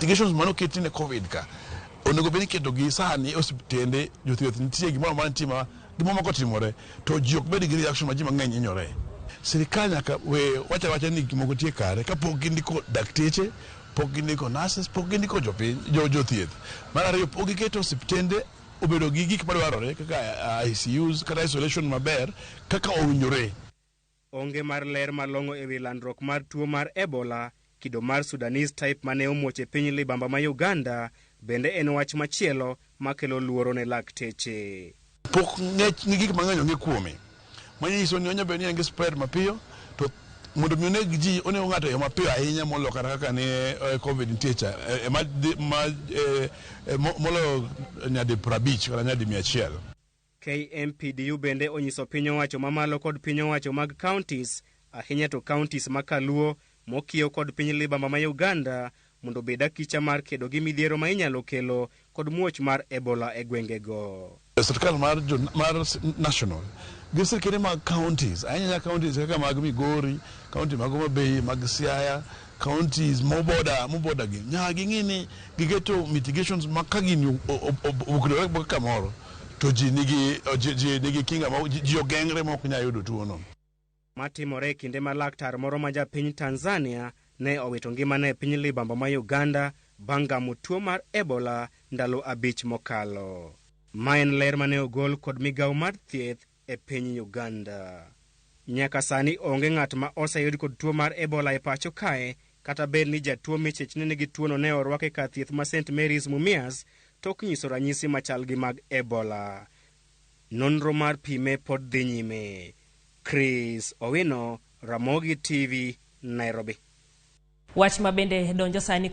Mitigations mane oketi ne Covid ka onego bed ni iketo gi sani e osiptende, jothieth nitie, gimoro amora nitie ma gimoro moko otimore to ji ok bed gi reaction ma ji mang'eny hinyore. Sirikal nyaka we wacho awacha ni gik moko tie kare kapok gindiko dakteche, pok gindiko nurses, pok gindiko jopiny, jo jothieth. Mar ariyo, pok giketo osiptende obedo gi gik madwarore kaka ICUs kata isolation maber kaka owinjore. Onge mar ler malong'o ewi landruok mar tuo mar Ebola, kido mar Sudanese type mane omuoch e piny libamba ma Uganda, bende en wach machielo makelo luoro ne lakteche. Pok ng'ech ni gik mang'eny onge kuome manyiso ni onya bedo ni en gi spread mapiyo to mondo mi oneg ji onego ng'ato e yo mapiyo ahinya moloyo kata kaka ne Covid nitie cha ma moloyo nyadi 50 kata nyadi 100. KMPDU bende onyiso piny owacho mamalo kod piny owacho mag counties, ahinya to counties ma Kaluo mokiewo kod piny libamba ma Uganda mondo obed akicha mar kedo gi midhiero ma inyalo kelo kod muoch mar Ebola e gwengego. Sirkal mar national gi sirkende mag counties, ahinya counties kaka mag Migori, county mag Homa Bay, mag Siaya, counties moboda moboda gi nyaka ging'i ni giketo mitigations ma ka gini obukore kamoro to ji nigi kinga ma ji ogeng're ma ok nyal yudo tuono. Matimore e kinde ma laktar moro ma japiny Tanzania ne owito ngimane e piny libamba ma Uganda bang' gamo tuo mar Ebola ndalo 5 mokalo. Ma en ler mane ogol kod migawo mar thieth e piny Uganda. Nyaka sani onge ng'at ma oseyud kod tuo mar Ebola e pacho kae, kata bed ni jatuo michich ni nigi tuono ne orwak e kar thieth ma St Mary's Mumias tok nyiso ranyisi machal gi mag Ebola. Nonro mar pime pod dhi nyime. Chris Owino, Ramogi TV, Nairobi. Wach ma bende donjo sani.